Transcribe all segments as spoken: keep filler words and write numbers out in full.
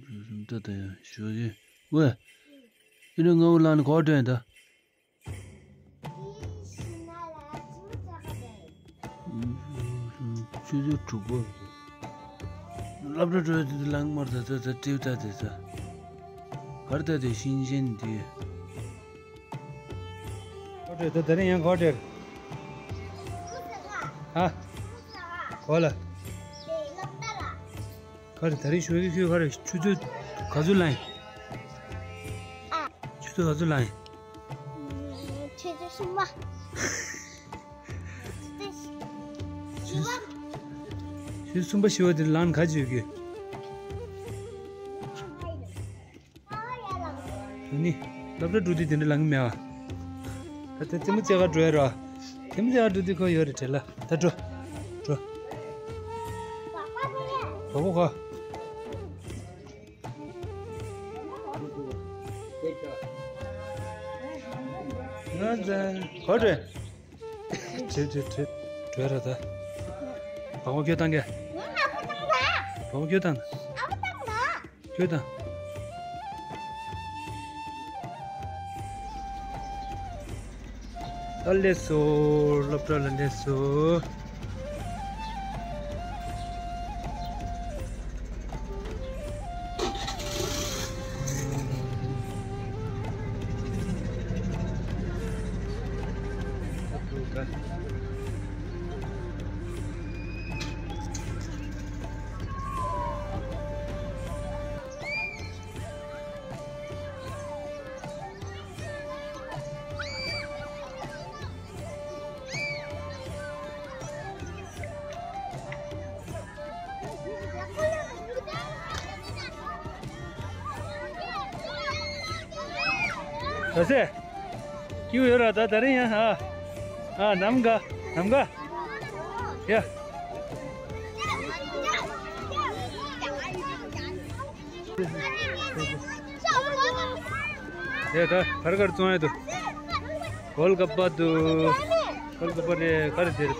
ད་ད་ཡང་ཞོགས་ཀྱི། ཝེ། ཨི་ནི་ང་འུ་ལ་ནི་གོ་དྲན་ད། ཆུ་ཚོད་དྲུག་པ། སློབ་གྲྭ་འགྲོ་དུས་ལངས་མར་ད་ད་ད་ཏིའུ་ད་དེ་ད། གར་ད་དེ་ཤིན་ཅན་དེ། གོ་དྲན་ད་ད་རིང་ཡང་གོ་དྲན། ཧ། གོ་ལ། ག་རེ་ད་རེས་ཞོགས་ཀྱི་ཁྱོད་ག་རེ་ཆུ་ཚོད་ག་ཚོད་ལངས་ཡིན། ཨ། ཆུ་ཚོད་ག་ཚོད་ལངས་ཡིན། ཆུ་ཚོད་གསུམ་པ། ཆུ་ཚོད་གསུམ་པ་བཞི་པ་དེ་ལངས་ག་ཅི་ཡོད་ཀྱི། ཨ་ནི། སློབ་གྲྭ་འགྲོ་དུས་དེ་འདྲ་ལངས་ཀྱི་མེད་པ། ད་ལྟ་རྩེད་མོ་རྩེ་ག་འགྲོ་ཡ་ར། རྩེད་མོ་རྩེ་ག་འགྲོ་དུས་ཁོ་ཡོད་རེད་དྲན་ལ། ད་འགྲོ། འགྲོ། གྲོགས་པོ་ཁོ། ང་ཚ། ག་འགྲོ། ཁྲིད་ཁྲིད་ཁྲིད། འགྲོ་ཡ་ར་ད། བག་མ་ཁྱོད་བཏང་གས། བག་མ་ཁྱོད་བཏང་། ཁྱོད་དང་། ཨ་ལེ་སོ། སློབ་གྲྭ་ལ་སླེབས་སོ། ད་ཟེ། སྐྱིད་ཡོད་ར་ད་ད་རིང་ཡ། ཨ། ཨ། ནམ་ག་ནམ་ག་ཡ། དེ་ད་གར་གར་བཙོང་ཡ་དུ། གོལ་ག་པ་དུ། གོལ་ག་པ་རེད། ག་རེ་དེ་རེད།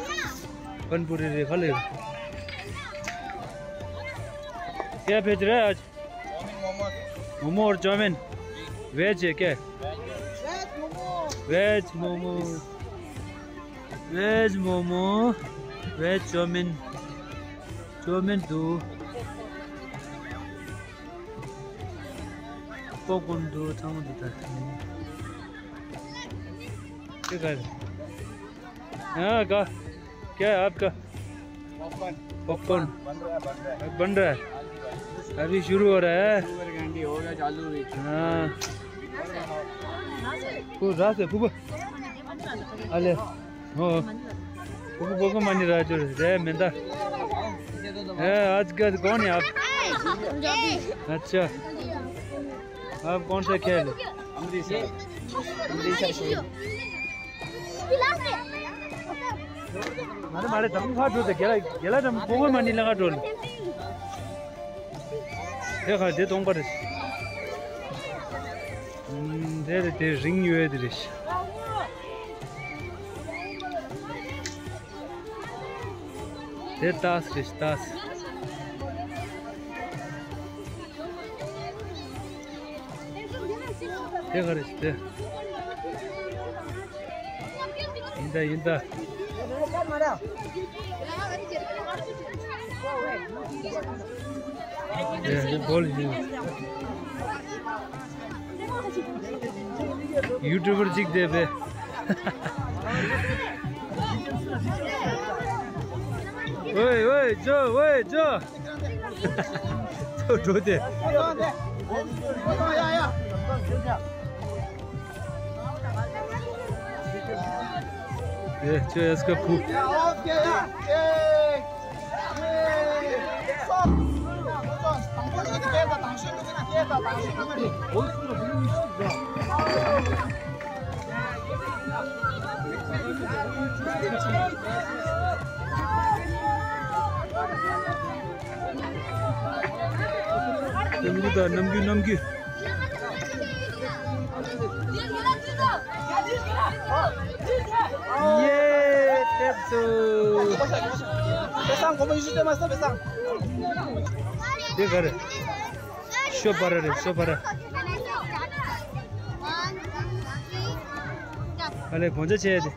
པན་པུ་རི་རེད། ག་ལེ། क्या भेज रहे हैं आज? मोमो और चाउमीन। वेज है क्या? वेज मोमो। वेज मोमो। वेज मोमो, वेज चाउमीन। चाउमीन འདུག་པོབ་ཀོན་འདུག་ཚང་མ་འདུག་ད། ཁྱེད་ག་རེ། हाँ का क्या है आपका? पॉपकॉर्न। पॉपकॉर्न बन रहा है, बन रहा है। बन रहा है। अभी शुरू हो रहा है। शुगर कैंडी हो गया चालू भी। हाँ। को रात है खूब। अले। हो। खूब को को मानी रहा जो रे मेंदा। ए, आज का कौन है आप? अच्छा। आप कौन सा खेल? अमृतसर। अमृतसर से। मारे मारे धम खा दो तो गेला गेला धम को मानी लगा दो। देखा दे तोंग पर। हम्म, दे दे दे रिंग ཡོད་དེ་རེད། དེ་ཏཱས་རེད་ཏཱས། དེ་ག་རེ་ཞིག་དེ། ཡིན་ད་ཡིན་ད། དེ་དེ་བོལ་ཡིན། ཡུ་ཊུབ་པར་གཅིག་དེ་བས། ཝེ་ཝེ་ཇོ་ཝེ་ཇོ། འགྲོ་དེ། ཨེ་ཁྱོད་ཨེ་སྐབས་ཕུ། ནམ་རྒྱུན་དང་ནམ་རྒྱུན་ནམ་རྒྱུན། ཡེ། ཐེབས་སོ། བེ་སང་གོ་མ་ཡུ་ཤུ་ཏེ་མ་སྟེ་བེ་སང་། འདི་ག་རེ། ཤོ་པ་ར་རེད། ཤོ་པ་ར། ཨ་ལེ་གོང་ཆ་ཆེ་དེ།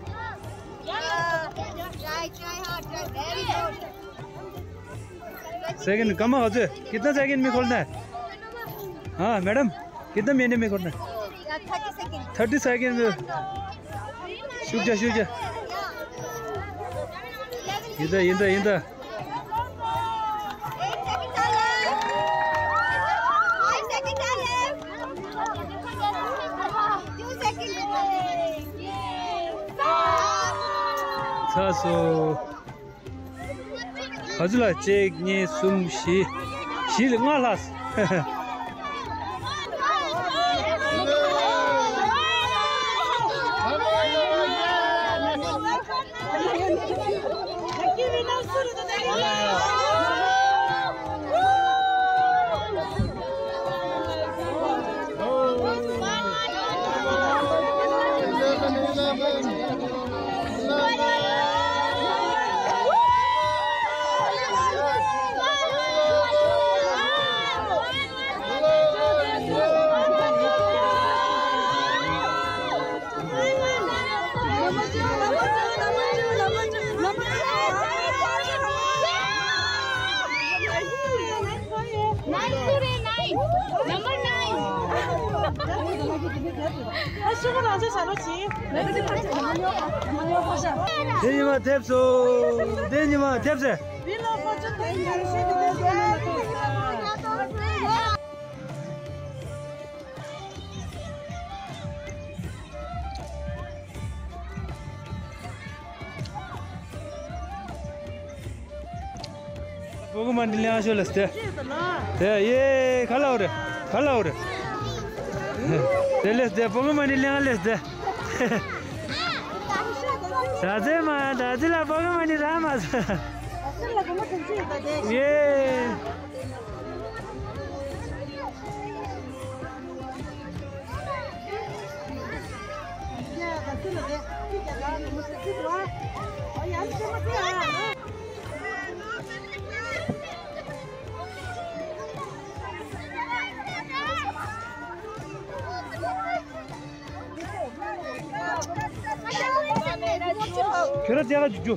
सेकंड कम हो जाए। कितना सेकंड में खोलना है? हाँ मैडम, कितना मिनट में खोलना है? Thirty second. शुक जा, शुक जा। इधर, इधर, इधर। छः सौ। ག་ཚོད་ལ། གཅིག་གཉིས། གསུམ། བཞི། བཞི་ལ་ལྔ་ལྷག་དེ་ཉི་མ་ཐེབས་སོ། དེ་ཉི་མ་ཐེབས་སེ། བོ་གི་མ་འདི་ལེང་ཤོ་ལས་ཏེ། དེ་ཡེ་ཁ་ལ་འོ་རེ། ཁ་ལ་འོ་རེ། དེ་ལས་ཏེ་བོ་གི་མ་འདི་ལེང་ལས་ཏེ། ད་ཚེ་མ་ད་ཚེ་ལ་བོ་གི་མ་འདི་ར་མ་ས། ཡེ། ཁྱོད་ར་ཅག་ལ་འཇུ་འཇུ།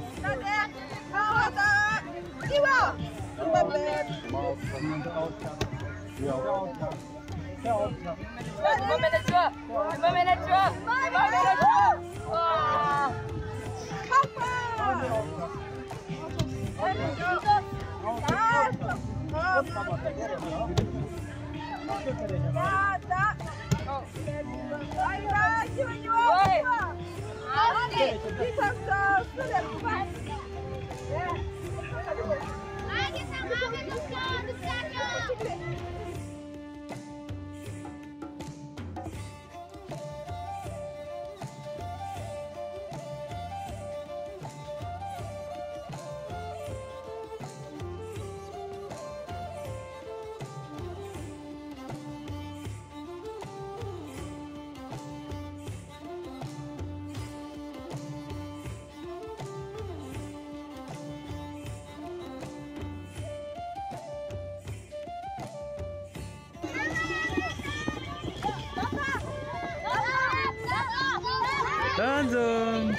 ད་འཛོམས།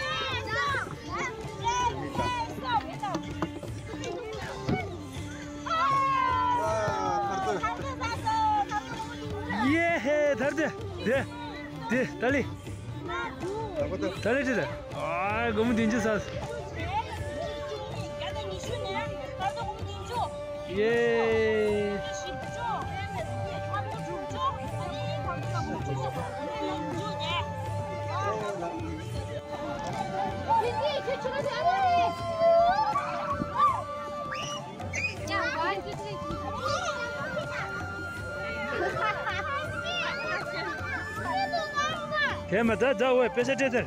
ཡེ་ཧེ། ཐར་ཏེ། དེ་དེ་ཏ་ལི། ཏ་ལི་ཅི་ད། ཨ་སྒོར་མོ་བདུན་ཅུ་ས། ཡེ། དེ་མ་ད་ད་འོས་པེ་ས་སྤྲད་དེར།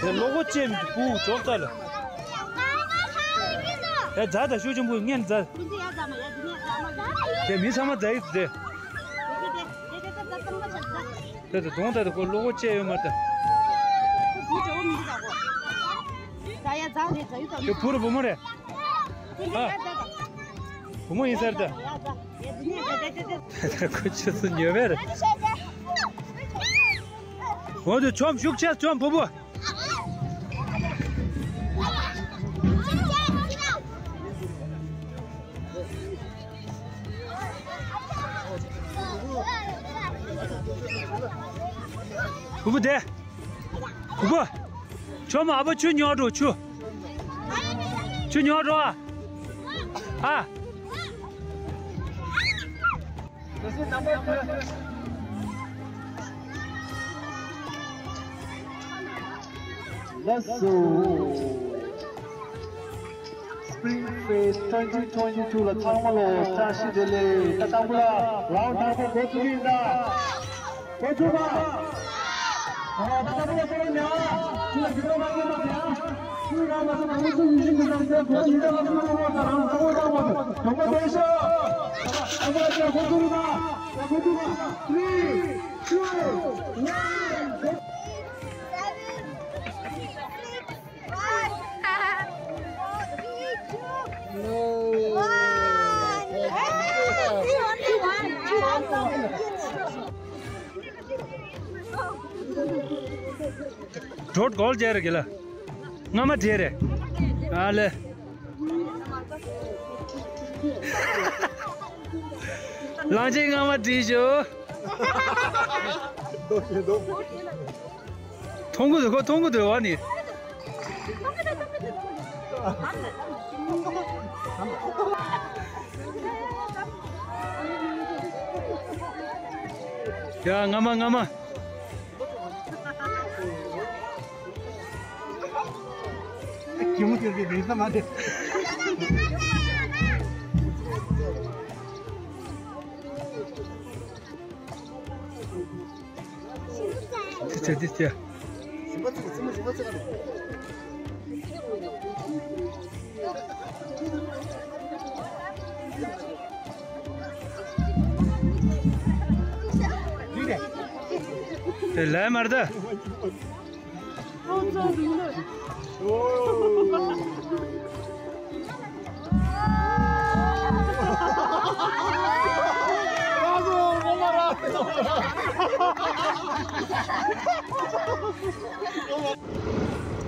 དེ་ལོ་གོ་ཅེམ་བུ་ཅོག་ཙ་ལ། དེ་ཛ་ད་ཤུ་ཅུང་བུ་ངན་ཛ། དེ་མི་ཚང་མ་ཛ་ཡིག་དེ། དེ་དེ་གདོང་ད་དེ་ཁོ་ལོ་གོ་ཅེ་ཡོད་མ་ད། དེ་བུ་རུ་བུ་མོ་རེད། ཨ། བུ་མོ་ཡིན་ཟེར་ད། ཁོ་ཆུ་ཚོད་ཉོས་པས་རེད། འོ་དེ་ཆོམ་ཤུགས་ཆེ་ཆོམ་བུ་བུ། བུ་བུ་དེ། བུ་བུ། ཆོམ་ཨ་བ་ཆུ་ཉོ་འགྲོ་ཆུ། ཆུ་ཉོ་འགྲོ་ཨ། ཨ། Let's go. Spring Fest twenty twenty-two ལ་ཚང་མ་ལོ་བཀྲ་ཤིས་བདེ་ལེགས། ད་དང་པོ་ལ་རའུན་ཌི་དང་པོ་འགོ་བཙུགས་ཀྱི་ཡིན་ད། འགོ་བཙུགས་པ། ཨ་ད་དང་པོ་ལ་ཚང་མ་ཉལ། ཁྱོད་ལ་འགྱུར་བ་མ་སྐྱེས་པ་བྱས། ཁྱོད་རང་མ་སོང་གང་ཚོད་ཉིན་ཤིང་གི་ནང་ཚན་གོ་ཉིན་ལ་མ་སོང་མ་སོང་རང་ཚང་མ་རང་མ་སོང་གྲོང་པ་དེ་ཤོག་ཨ་མ་ཅག་འགོ་བཙུགས་རུ་ད། ཡ་འགོ་བཙུགས་པ། Three, two, one, go. གྲོད་གོལ་རྒྱལ་རེ་གི་ལ། རྔ་མ་བྲིས་རེ། ཨ་ལེ། གླང་ཆེན་རྔ་མ་བྲིས་ཤོག་མཐོང་གི་འདུག་ཁོ་མཐོང་གི་འདུག་བ་ནི། ཡ་རྔ་མ་རྔ་མ། ཁྱི་མོ་ཁྱོད་ཀྱི་རེད་ས་མ་རེད། དེ་ཚེ་དེ་ཚེ། དེ་ལས་མར་ད།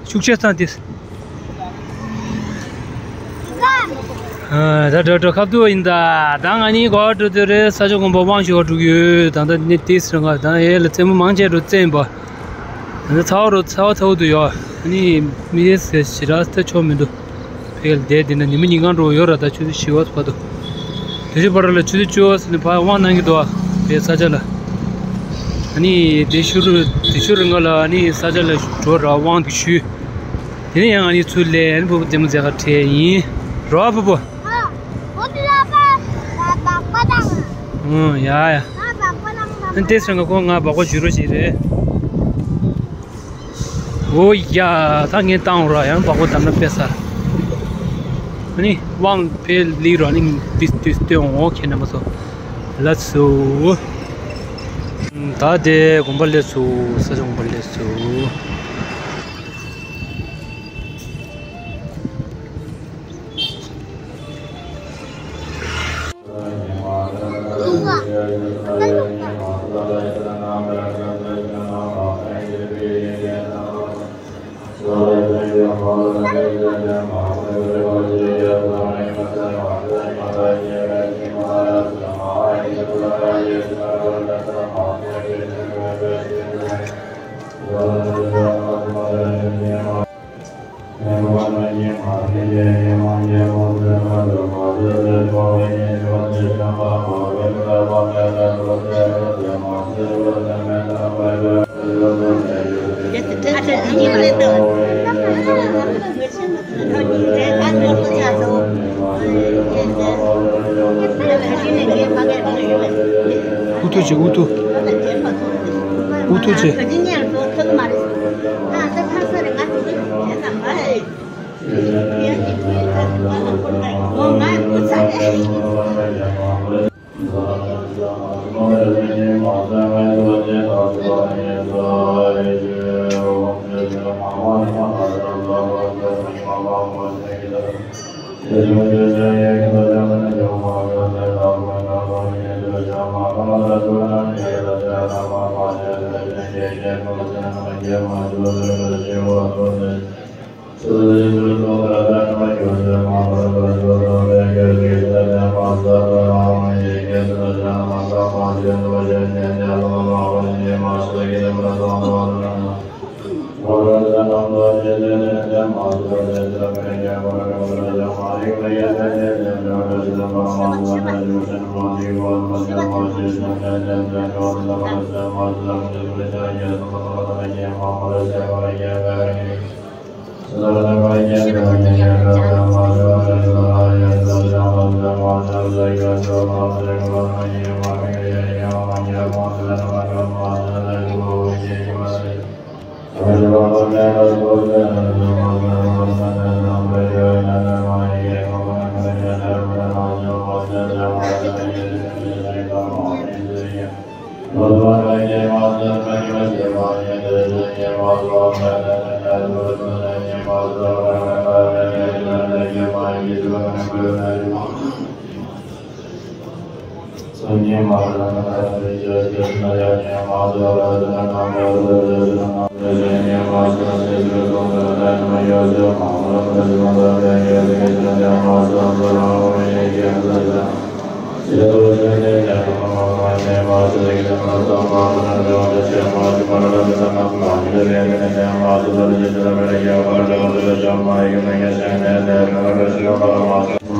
ཤུགས་ཆེ་ཚང་དེ། ཨ། ད་འགྲོ་འགྲོ་ཁབ་ཏུ་ཡིན་ད། ད་ང་གཉིས་གོ་འགྲོ་དུས་རེད། ས་ཆ་དགོན་པ་དབང་ཞུ་བ་འགྲོ་གི་ཡོད། ད་ད་ནི་དེ་སྲིད་ང་ད་ཡེ་ལ་རྩེད་མོ་མང་ཆེ་འགྲོ་རྩེན་པ། ད་ཚ་བ་རུ་ཚ་བ་ཚ་བོ་དུ་ཡོད། ཨ་ནི་མི་ཡེ་ཟེར་ཞེ་དྲག་ཐེ་ཆོག་མི་འདུག་ཕ་གི་ལ་བསྡད་དེ་ན་ཉི་མ་ཉིན་གང་འགྲོ་ཡོད་ར། ད་ཆུ་ཚོད་བཞི་བ་བར་དུ། དེ་རྗེས་བར་ལ་ཆུ་ཚོད་བཅུ་བ་ཟིན་ནས་ཕར་དབང་གནང་གི་འདུག་ཨ། ཕའི་ས་ཆ་ལ། ཨ་ནི་དེ་ཤུ་རུ་དེ་ཤུ་རུ་ང་ལ་ཨ་ནི་ས་ཆ་ལ་འགྲོ་ར་དབང་དེ་ཞུས། དེ་ནས་ཡང་ཨ་ནི་ཚུར་སླེབས། ཨ་ནི་བུ་བུ་ལྟད་མོ་མཛད་ག་འཕྲད་ཡིན། རོ་བུ་བུ། ཨ། བུ་བུ་ལ་པ་ལ་པགས་པ་དང་། ཨང་། ཡ་ཡ། ང་པགས་པ་དང་། ཨ་ནི་དེ་སོང་ང་ཁོ་ང་སྦག་སྦག་བྱུ་རུ་ཞིག་རེད། ཨོ་ཡ། ད་ངས་བཏང་ར་ཡང་སྦག་སྦག་བསྡམས་ན་དཔེ་གསར། ཨ་ནི་དབང་ཕའི་ལི་རོ་ནི་དུས་དུས་སྟོན་འོ་ཁྱེད་རྣམ་པ་ཚོ། ལགས་སོ། ད་དེ་དགོན་པ་སླེབས་སོ། ས་ཆ་དགོན་པ་སླེབས་སོ། ཨུ་ཐུག་བྱེད། ཨུ་ཐུག་ཨུ་ཐུག་བྱེད།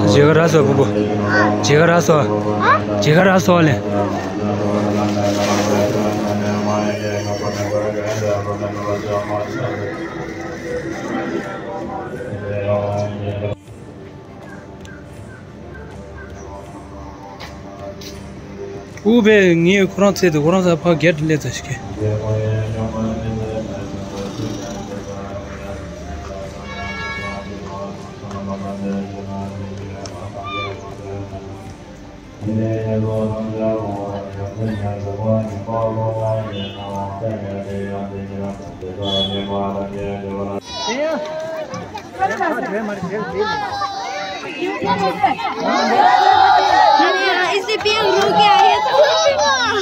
མཇལ་ཁ་རག་སོང་བུ་མོ། མཇལ་ཁ་རག་སོང་། མཇལ་ཁ་རག་སོང་ལེ། ཨུ་བེ་ངས་ཁོ་རང་ཚེ་དུ་ཁོ་རང་ས་ཕ་གེ་ཊི་སླེབས་ཚར་ཞིག་གི། इसे भी हम रो के आए तो।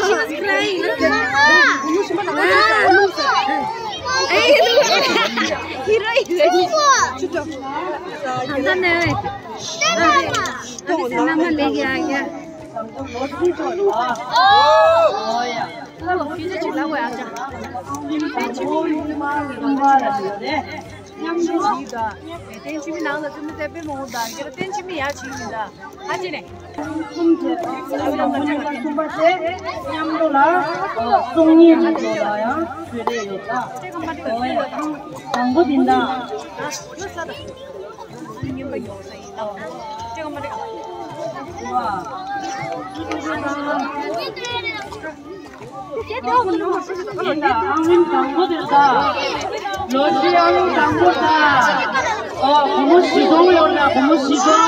She's crying. Hero heroine. अंदर नहीं। अभी से नमन लेके आ गया। ཨང་རིམ་དང་པོ་དེ་ད། ལོ་རྒྱུས་ཨང་རིམ་དང་པོ་ད། ཨོ་སྒོར་མོ་བཞི་སྟོང་ཡོད་ན་སྒོར་མོ་བཞི་སྟོང་།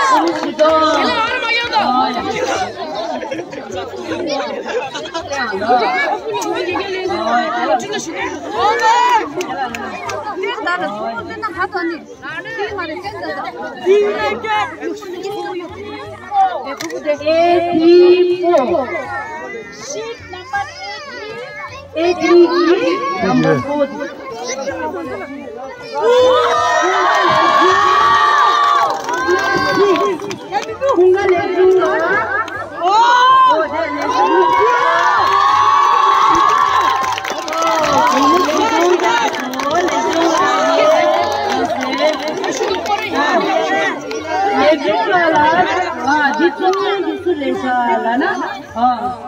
སྒོར་མོ་བཞི་སྟོང་། ཨོ་ཡ། ཨོ་ཡ། Eighty-four. Sheet number eighty. Eighty-four. Number four.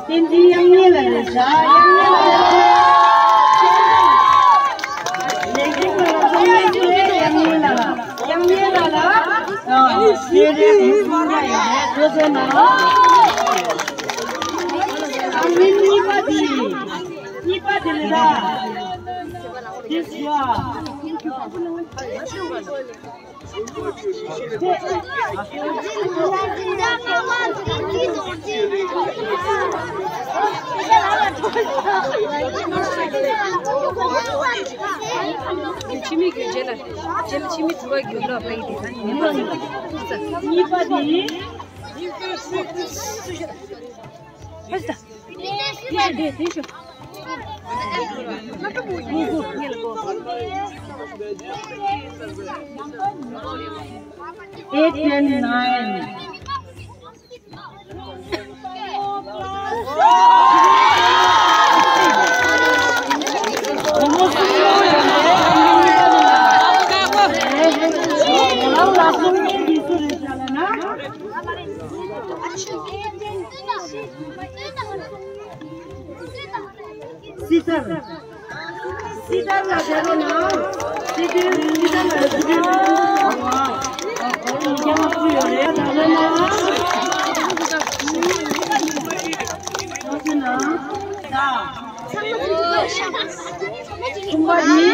བསྟན་འཛིན་དབྱངས་སྙན་ལགས་རེད་ཤག་དབྱངས་སྙན་ལགས་རེད་ཤག་ལེགས་སྒྲིག་ལགས་ལ་གསུང་བཤད་ཞུ་ཡས་དབྱངས་སྙན་ལགས་ལ། དབྱངས་སྙན་ལགས་ལ། ཨ། ཞལ་རས་གསུང་བཤད་ཡོད་རེད། ཐུགས་རྗེ་གནང་། ཨང་རིམ་གཉིས་པ་དེ། གཉིས་པ་དེ་རེད་ལ། དེ་ཞུ་ཨ། ཕྱི་མིག་གི་རྗེས་ལ། རྗེས་ལ་ཕྱི་མིག་དྲུག་པ་གི་ལོག་པ་ཡིན་ཏེ། ད་ནི་ནི་མ་ཟིན་པ་ཡིན་ཏེ། གཉིས་པ་དེ། ཕ་ད། Eight and nine. སི་ཏར། སི་ཏར་ལ་བྱེད་རོགས་གནང་། སི་ཏར། སི་ཏར་ལ་སི་ཏར། ཨོ། ཨོ། ཨོ། ཡང་སུ་ཡོད་རེད། ད་ལོ་ན། ཨོ། ཟེར་ན། ད། ཁུམ་པ་འདི།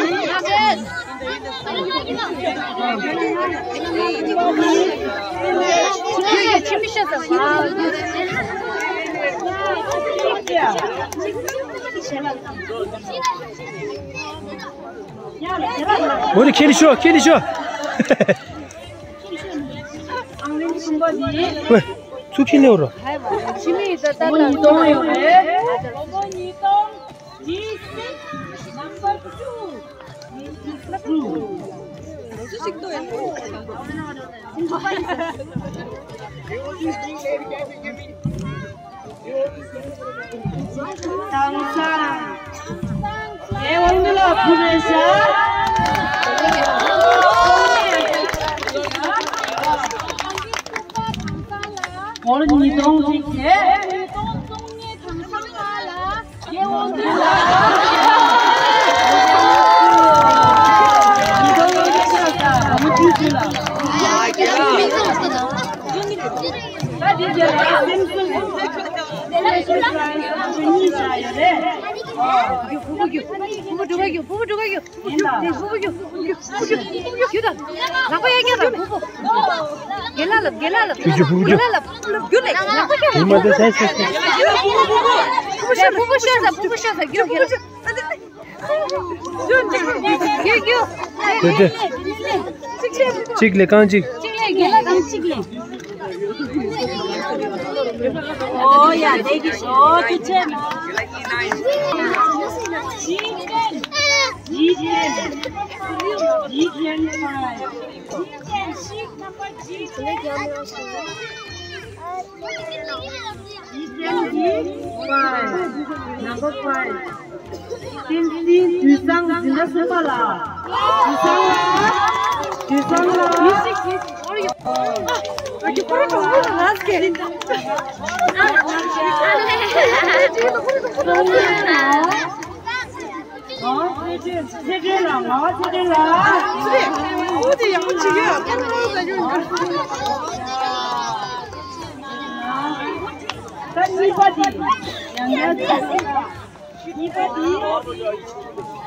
འོ་རེ། ཁྱེར་ཤོག་ཁྱེར་ཤོག་ཨང་ལེན་ཁུམ་པ་འདི། ཝེ། ཚུགས་ཁྱེར་ནས་འོ་རོ། ཁྱི་མི་ད་ད་ད། ཉིས་སྟོང་ཡོད་རེད། ཉིས་སྟོང། G six, number two. དེང་སང་། ཨེ། འོང་འདི་ལ་ཕུ་རེ་ཤ། འོ་ལ་ཉིས་སྟོང་གཅིག་བྱས། ཉིས་སྟོང་བཅུ་གཉིས་དང་ལྔ་ལ། གཅིག་ལས་རྐང་གཅིག་ཨོ་ཡ། དེ་གི་ཞོ་དེ་ཆེ་ན། G ten, G ten, G ten five, G ten sheet number G ten. G ten five, number five. བསྟན་འཛིན་དུས་བཟང་འཛིན་གྲྭ་གསུམ་པ་ལ། དུས་བཟང་ལ། དུས་བཟང་ལ། ཚེ་བརྟན་ལ། ང་བ་ཚེ་བརྟན་ལ། ད་གཉིས་པ་དེ། ཡང་ཡང་། གཉིས་པ་དེ།